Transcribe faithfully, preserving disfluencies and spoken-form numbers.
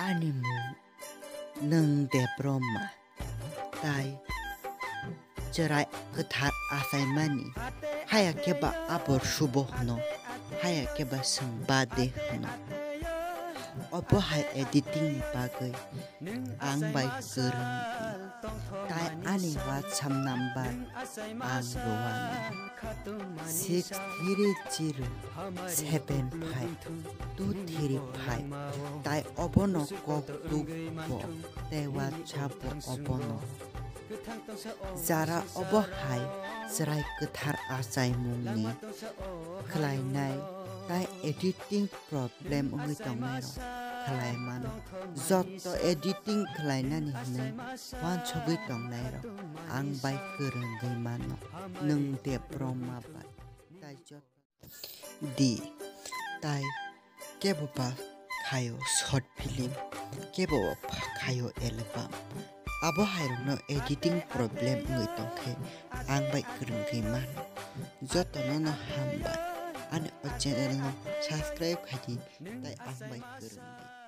Ani mung nwng Debbarma, tai chwrai kwthar achaimani, haya khe ba abor subo hwno, haya khe ba swng ba de hwno. Obo hai editing ni bagwi ang bai kwrwng di, tai ani WhatsApp number ang rwano six three zero seven five two three five, tai obono kok tuk bo tei WhatsApp bo obono. Jara obo hai chwrai kwthar achaimungni khlainai tai editing problem wngwi tongnairok khlai mano. Jotto editing khlainani hwnwi uansugwi tongnairok ang bai kwrwngwi mano, nwng Debbarma bai. Tai jotto di, tai kebo ba khaio short film, kebo ba khaio album. Abo hairokno editing problem wngwi tongkhe ang bai kwrwngwi mano. Jotono no hambai, ani o channel no subscribe khaidi, tai ang bai kwrwngdi.